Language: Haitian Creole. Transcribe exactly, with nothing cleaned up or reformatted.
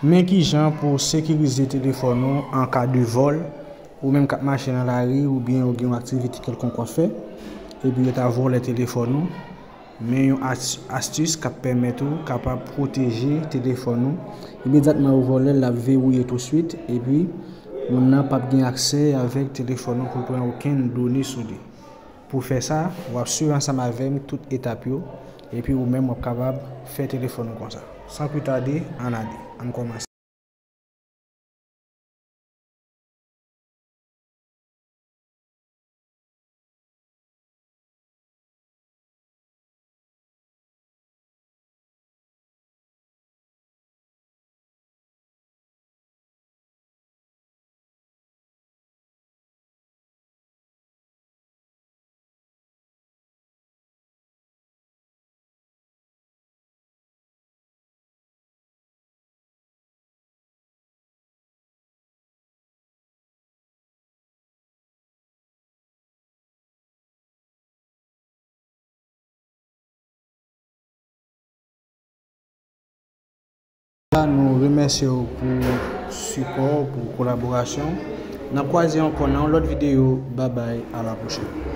Men kijan pou sekirize telefòn ou an ka de vòl, ou menm k ap mache nan lari oubyen ou gen yon aktivite kèlkonk w ap fè, epi yo ta vòlè telefòn ou. Men yon as-, astis k ap pèmèt ou kapab pwoteje telefòn ou. Imedyatman yo vòlè l, l ap verouye touswit, epi moun nan p ap gen aksè avèk telefòn ou pou l pran okenn done sou li. Pou fè sa, w ap swiv ansanm avè m tout etap yo, epi ou menm w ap kapab fè telefòn ou konsa. San pli tade, ann ale, ann kòmanse. Nou remèsye w pou sipò w, pou kolaborasyon w. N ap kwaze ankò nan yon lòt videyo. Babay, a la pwochèn.